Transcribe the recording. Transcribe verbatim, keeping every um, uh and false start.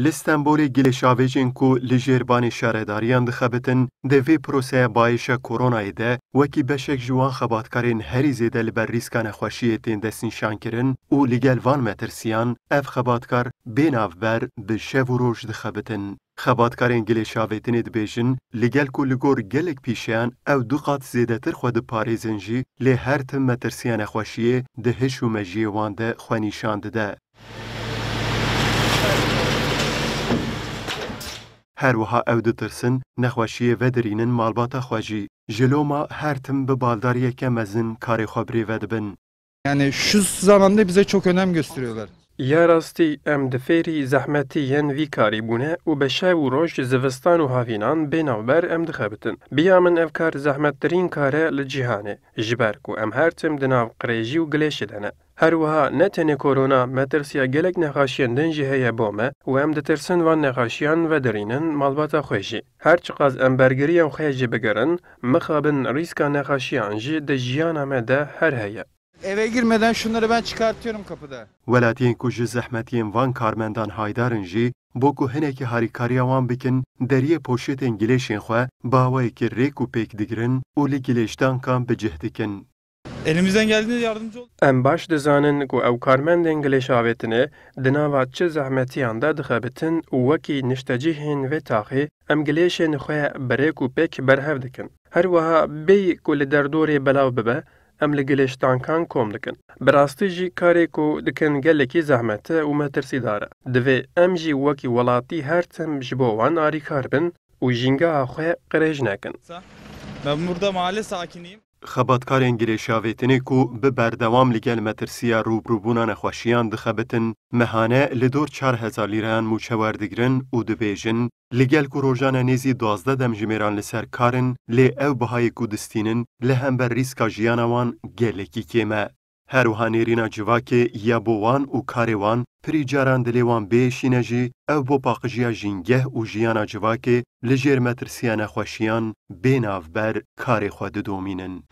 Li Stenbolê gilêşavêjên ku li jêr banê şaredariyan dixebitin, di vê proseya bayêşa koronayê de wekî beşek ji wan xebatkarên herî zêde li ber rîska nexweşiyê tên destnîşankirin û li gel van metirsiyan ev xebatkar bê navber bi şev û roj dixebitin. Xebatkarên gilêşavêtinê dibêjin, li gel ku li gor gelek pîşeyan ew du qat zêdetir xwe diparêzin jî, lê her tim metirsiya nexweşiyê di hiş û mejiyê wan de xwe nîşan dide. Her wiha ew ditirsin, nexweşiyê vedirînin malbata xwe jî. Ji loma her tim bi baldariyeke mezin karê xwe birêve dibin. Yani şu zamanda bize çok önem gösteriyorlar. Ya rastî, em di fêrî zehmetî yên vî karî bûne û bi şev û roj, zivistan û havînan bê navber em dixebitin. Biya min ev kar zehmettirîn kar e li cîhanê, ji ber ku em her tim di nav qirêjî û gilêşê de ne. Her wiha ne tenê korona, metirsiya gelek nexweşiyên din jî heye bo me û em ditirsin van nexweşiyan vedirînin malbata xwe jî. Her çiqas em bergiriyên xwe jî bigirin, mixabin rîska nexweşiyan jî di jiyana me de her heye. Eve girmeden şunları ben çıkartıyorum kapıda. Welatiyên ku ji zehmetiyên van karmendan haydar in jî, bo ku hinekî harîkariya wan bikin, deriyê poşetên gilêşên xwe bi awayekî rêk û pêk digirin û li gilêşdankan bi cih dikin. Elimizden geldiğince yardımcı ol. Em baş dizanin ku ew karmendên gilêşavêtinê di nava çi zehmetiyan de dixebitin û wekî niştecihên vê taxê em gilêşên xwe bi rêk û pêk berhev dikin. Her wiha bêyî ku li derdorê belav bibe, em li gilêşdankan kom dikin. Bi rastî jî karê ku dikin gelekî zehmet e û metirsîdar e. Divê em jî wekî welatî her tim ji bo wan arîkar bin û jîngeha xwe qirêj nekin. Ben burada mahalle sakiniyim. Xebatkarên gilêşavêtinê ku bi berdewam li gel metirsiya rûbirûbûna nexweşiyan dixebitin, mehane li dor çar hezar lîreyan mûçe werdigrin û dibêjin, li gel ku rojane nêzî duwazdeh demjimêran li ser kar in, lê ew bihayê ku distînin li hember rîska jiyana wan gelekî kêm e. Her wiha nêrîna civakê ya bo wan û karê wan pirî caran dilê wan biêşîne jî, ew bo paqijiya jîngeh û jiyana civakê li jêr metirsiya nexweşiyan bê navber karê xwe didomînin.